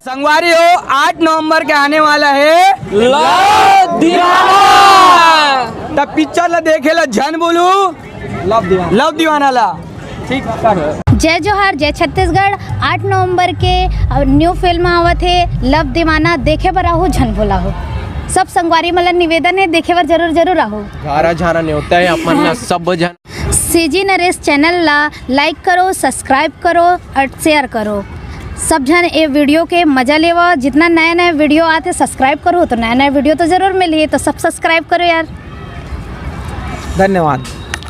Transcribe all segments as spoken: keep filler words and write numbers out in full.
संगवारी हो, आठ नवंबर के आने वाला है लव दीवाना। तब पिक्चर ला देखे ला झन बोलू, लव दीवाना, लव दीवाना ला। ठीक है। जय जोहार, जय छत्तीसगढ़। आठ नवंबर के न्यू फिल्म आवत हे लव दीवाना, देखे बर आहू झन भुलाहू। सब संगवारी मन ला निवेदन हे, देखे बर जरूर जरूर आहू। झारा झारा नेवता है अपन ला सब झन। सीजी नरेश चैनल ला लाइक करो, सब्सक्राइब करो और शेयर करो। सब झन ये वीडियो के मजा लेवा। जितना नया नया वीडियो आथे सब्सक्राइब करो तो नया नया वीडियो तो जरूर मिलही, तो सब सब्सक्राइब करो यार। धन्यवाद।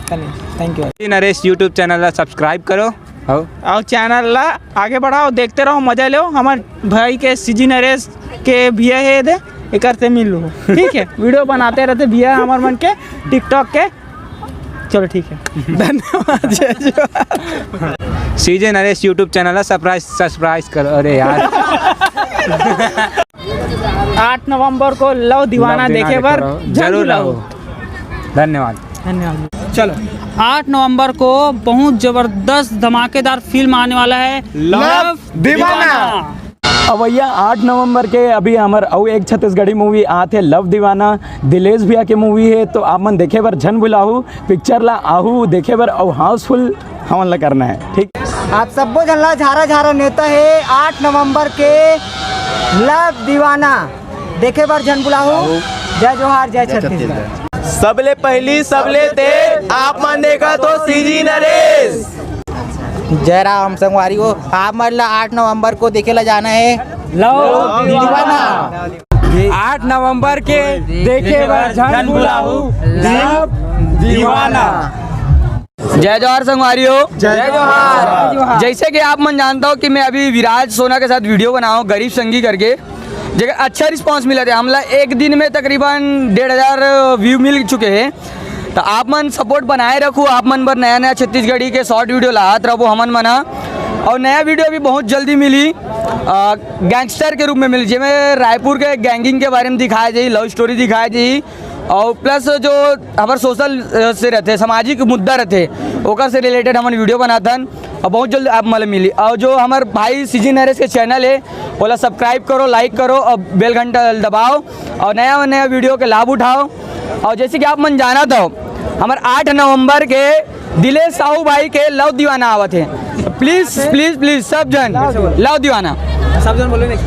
धन्य- thank you. Naresh YouTube channel ला सब्सक्राइब करो। हो। और चैनल ला आगे बढ़ाओ, देखते रहो, मजा लो। हमार भाई के सीजी नरेश के भैया है दे, एकर से मिल लो, ठीक है। वीडियो बनाते रहते भैया हमार मन के टिकटॉक के। चलो ठीक है। धन्यवाद, जय जोहार। सीजे नरेश YouTube चैनल ला सब्सक्राइब सब्सक्राइब करो। अरे यार। आठ नवंबर को लव दीवाना लव दीवाना देखे बर देखो, जरूर जरूर आओ। आओ। धन्यवाद। धन्यवाद। चलो, आठ नवंबर को बहुत जबरदस्त धमाकेदार फिल्म आने वाला है, लव लव दीवाना। दीवाना। अवैया आठ नवंबर के अभी हमर अउ एक छत्तीसगढ़ी मूवी आत हे लव दीवाना, दिलेश भैया के मूवी है, तो आप मन देखे बर झन भुलाहू, पिक्चर ला आहू देखे बर अउ हाउसफुल हमन ला करना है, ठीक। आप सब्बो झन ला झारा झारा नेवता है आठ नवंबर के लव दीवाना देखे बर झन भुलाहू। जय जोहार, जय छत्तीसगढ़। सबले पहली, सबले तेज, आप मन देखत हो सीजी नरेश। जय राम संगवारी हो, आप मन ला आठ नवंबर को देखे ला जाना है लव दीवाना। आठ नवंबर के देखे बर झन भुलाहू, लव दीवाना। जय जोहार संगवारी हो। जय जोहार। जैसे कि आप मन जानता हो कि मैं अभी विराज सोना के साथ वीडियो बनाऊँ, गरीब संगी करके, जेकर अच्छा रिस्पांस मिलत हे। हमला एक दिन में तकरीबन डेढ़ हजार व्यू मिल चुके हैं। तो आप मन सपोर्ट बनाए रखू, आप मन बर नया नया छत्तीसगढ़ी के शॉर्ट वीडियो लात रहबो हमन मना। और नया वीडियो भी बहुत जल्दी मिली, गैंगस्टर के रूप में मिली, जेमे रायपुर के गैंगिंग के बारे में दिखाया जाही, लव स्टोरी दिखाया जाही, और प्लस जो हमर सोशल से रहते, सामाजिक मुद्दा रहते, ओकर से रिलेटेड हमन वीडियो बनाथन। और बहुत जल्द आप मन मिली। और जो हमर भाई सीजी नरेश के चैनल है, ओला सब्सक्राइब करो, लाइक करो और बेल घंटा दबाओ और नया नया वीडियो के लाभ उठाओ। और जैसे कि आप मन जानत हो, हमर आठ नवंबर के दिलेश साहू भाई के लव दीवाना आवत है। प्लीज प्लीज प्लीज सब जन लव दीवाना, सब जन बोले नहीं।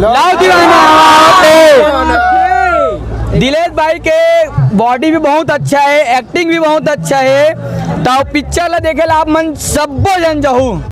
लव दीवाना आवत है। दिलेश भाई के बॉडी भी बहुत अच्छा है, एक्टिंग भी बहुत अच्छा है। तो पिक्चर ला देखे ला आप मन सब्बो जन जहू।